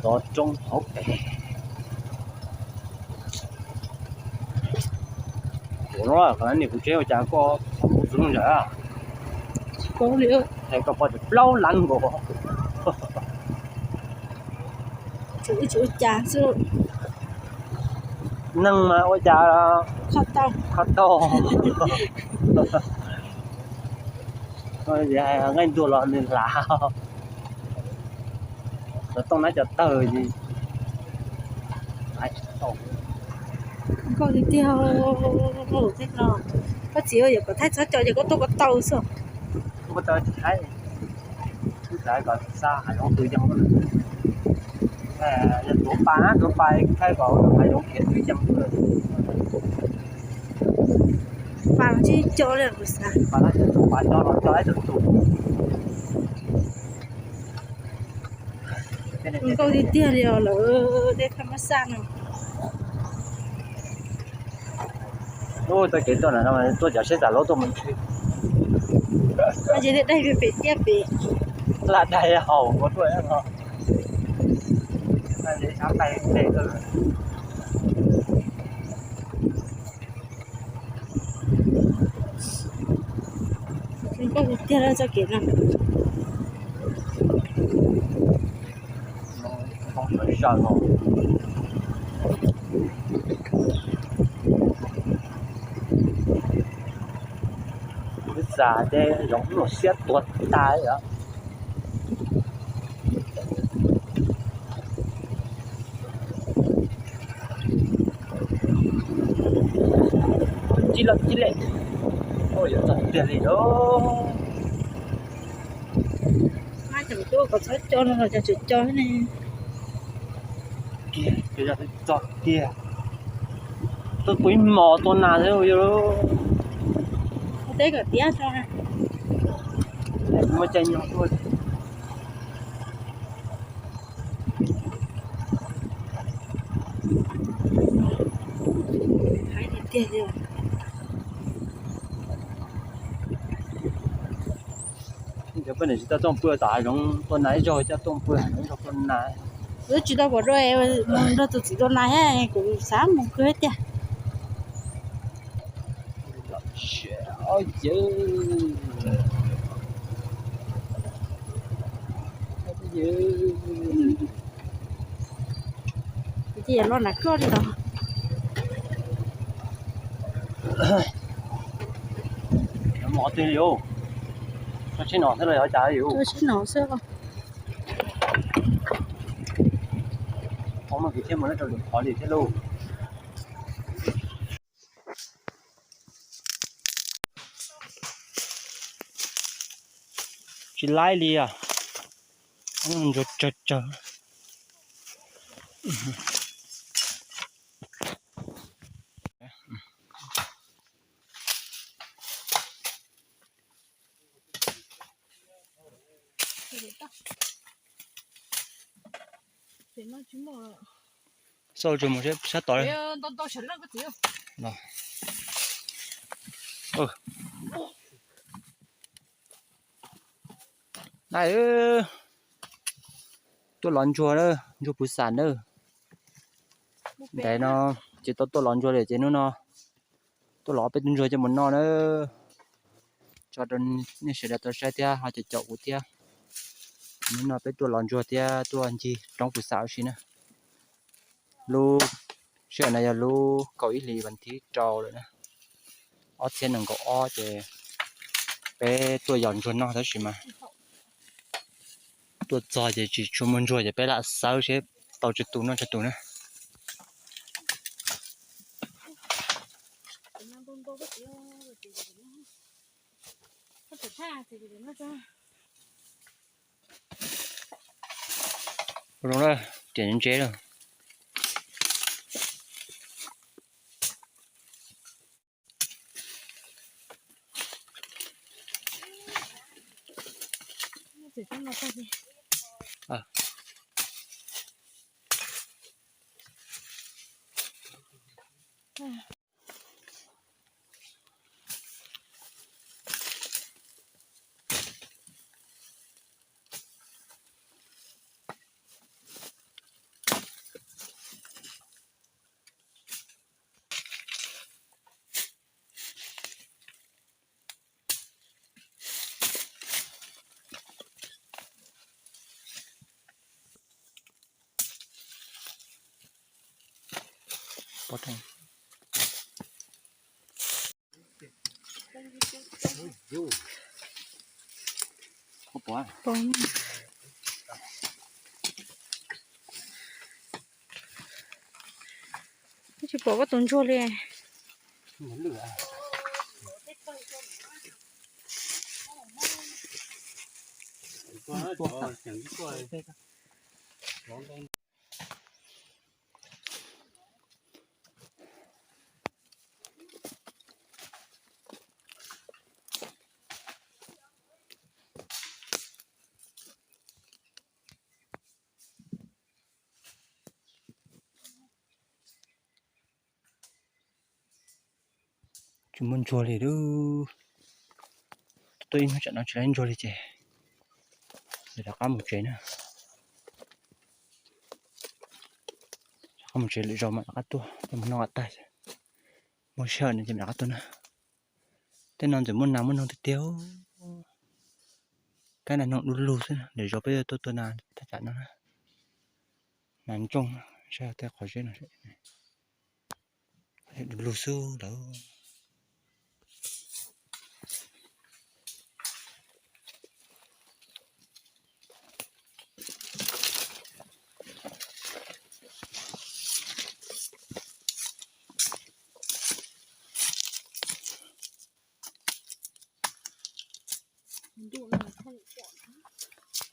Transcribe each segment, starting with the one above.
Tov roob hauv pes. Ua no, qhov no niam kuv tsev ua cas koj kuv txwv ntawd, koj pom tsev plaub lab nkaus. Neeg mas ua cas kho tau. Nqaij ntuag los nws hlav. Lawv tooj nab cov tawg. Nkauj tiag tiag. Koj txiv, yog kom thaij txhob co ces koj tuaj ko taw xwb. Tuaj ko taw tsis thaij, kuv xav kom xa hav zoov twg yeej. Yog tuav pas na, tuav pas thaij kom hav zoov khiav twg yeej. Pas tsis co li kuv xav. Pas no co, pas co los co ib tug tus. Nkauj tiag tiag li os lawm, tej thaj mab xaj no. Ub, txoj kev tuaj na, tuaj cov siab xav lub tuaj mus ntsib. Ces daig pem tiaj pem. Laj daig haus ua tuaj no. Nkauj tiag tiag txoj kev no. Kuv xav ces zoov hnub siab tuag tas os. Ci lawm ci lawm. Ua yuav txog tiag li os. Mab tseem tuaj kom txhob co no los cas tseem co ne. Kiag, txog tiag. Tuaj pub ib hmos tua nas xwb yog. Teb kom tiab tso. Muaj caij nyoog tuaj. Hais tiag tiag li. Cov poj niam tsis tau tuaj pw tom hav zoov tua nas ib zaug, coj tuaj pw hav zoov tua nas. Kuv twb tsis tau pom dua, nrog tus txiv tua nas thiab kuv xav mus kawg tiag. Kuv cia los nram koj li los. Mov twg li, tsheb no xwb los yog cas li? Tsheb no xwb. Qhov no kuv thiaj mus rau lwm qhov li thiab lauj. Tsis laib li os. Ntsuag tsawg tsawg. Xauj tsuas mus sab tod. Nai, tuaj lov ntsuag na, ntsuag puv xam na. Ntawm no ces tau tuaj lov ntsuag lawm ces hnub no tuaj lov peb tug ntsuag coj mus noj na. Tso rau nej sawv daws tau saib thiab ho caum caum kuv thiab. Hnub no peb tuaj lov ntsuag thiab tuaj ncig roob puv xam ua si na. Lub sij hawm no yog lub kaum ib hlis vas thib rau lawm na, ob txhiab nees nkaum ob ces peb tuaj yos ntsuag noj tab sis mas tuaj txog ces tsis tshua muaj ntsuag ces peb lam xawb seb tau tsawg tus noj tsawg tus na. Zoo na, tiam ntse lawm. Tsis pom koj tus ntsuag li. Tsis muaj ntsuag li lauj. Tuaj ib hnub tsam no tsis muaj ntsuag li ces rov qab mus tsev na. Rov qab mus tsev lwm zaus mam rov qab tuaj, tuaj mus noj kom tag. Muaj sij hawm no ces mam rov qab tuaj na. Tej no ntxim muaj nas muaj noog tiag tiag. Kab nas noog du lug xwb, lwm zaus peb yuav tuaj tua nas thaj tsam no na. Nas ntsooj, saib tej qhov zeb no, du lug xwb lawm.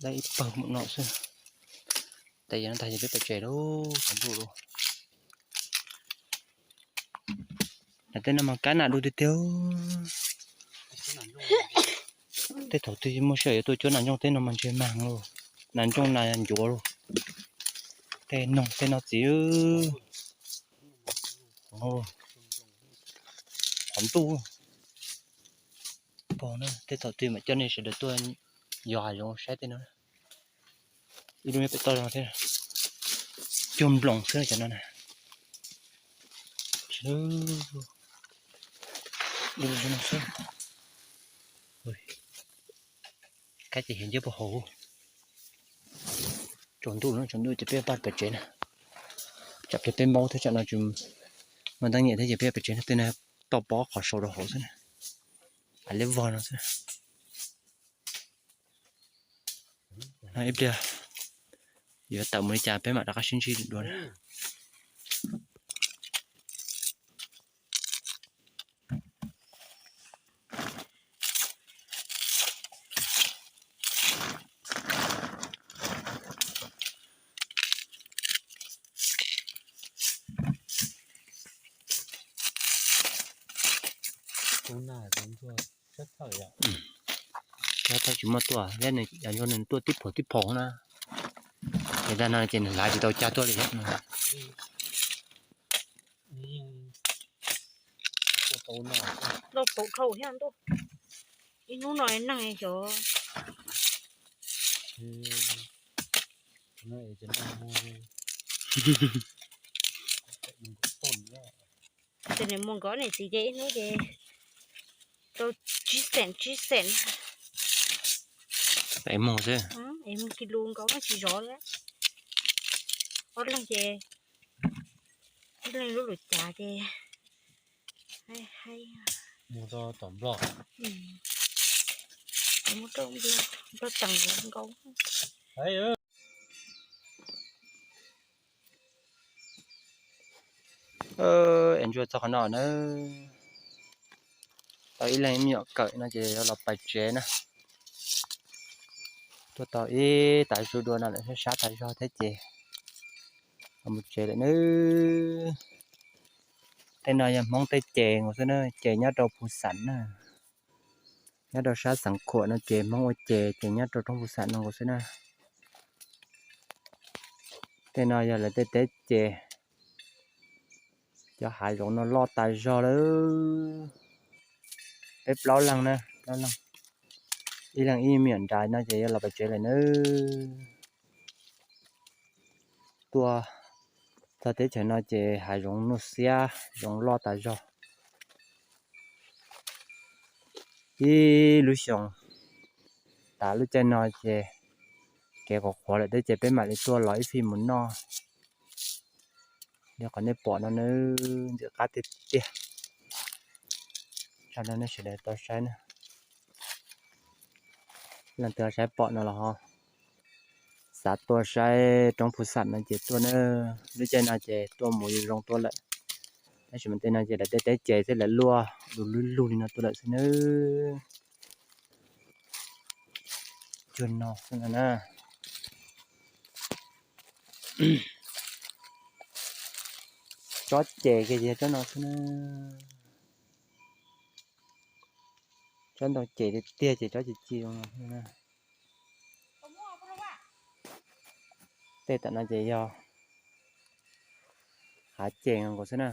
Dab ib pawg mus no xwb. Tes yog no tag ces peb pais tsev lauj, tsaus ntuj lauj. Tej no mas kab nas du tiag tiag. Tej thaum twg muaj sij hawm yuav tuaj cuab nas ntsooj tej no mas ntshe mag lauj. Nas ntsooj nas ncuav lauj. Tej noog tej no txiv. Qhov ntuj. Pog na, tej thaum twg mam coj nej sawv daws tuaj yos hav zoov saib tej no. Ib lub nyob pem toj zog thiab. Cuag nploos xwb cov no na. Du lug no xwb. Kab ces hiav nciab puag hauv. Tsaus ntuj no, tsaus ntuj ces peb pab pem tsev na. Tsam pliag peb maub thiab tsam no tsis muaj teeb nyiam thiab ces peb pem tsev na, tej no toj pob qhov saud rau hauv xwb na. Hais liab vog no xwb. Ib pliag yuav tawm mus li cas peb mam rov qab sib ntsib dua na. Tsis muaj tuaj, yog nws tuaj tib phaum tib phaum na. Ces tag no ces nws lav tsis tau cag tuaj li thiab. Lauj, paum dhau thiab ntuj. Ib hnub no neeg xyov. Ces nws mus nkaum niam txiv ces ib hnub ces tau tsib xees tsib xees. Es mus xwb. Es mus kis lus nkaum tsis zov li. Ob leeg ces, ob leeg lub lus cav ces mus rau tom Nplog, mus rau Nplog teem nkaus. Es ntsuag txog qhov no na. Tau ib leeg me nyuam kawm no ces yuav los pais tsev na. Tuaj tau ib tav su dua no lawm, sab sab tas zog thiab ces los mus tsev lawm nawb. Tej no yog Hmoob tej ces nkaus xwb na, ces nyob rau Phu Xas na. Nyob rau sab Xeev Khuam no ces Hmoob ua ces, ces nyob rau roob Phu Xas no nkaus xwb na. Tej no yog lawv tej teb ces, cov hav zoov no loj tas zog lawm. Peb plaub leeg na, plaub leeg, ib leeg ib me nyuam nrad no ces yuav los pem tsev lawm nawb. Tuaj txog teb chaws no ces hav zoov nuj xiab, zoov loj tas zog. Ib lub xyoos tas lub caij no ces kev qhuav qhuav lawm thiab ces peb mam li tuaj los ib fij mus noj. Yog qhov nej pom no nawb, ntxim qab tiag tiag. Tso rau nej sawv daws tau saib na. Leej twg saib pom no los ho xav tuaj saib roob Phu Xam no ces tuaj na. Lub caij no ces tuaj mus zoo tuaj lawm, tab sis mas tej no ces lawv tej teb ces thiab lawv luaj du lug lug li no tuaj lawm xwb nawb. Cuag no xwb no na. Tsob ces kiag ces tsob no xwb na. Tsob ntoo ces tiag tiag ces tsob ci ci zoo no xwb na. Tej tam no ces yog hav ces nkaus xwb na.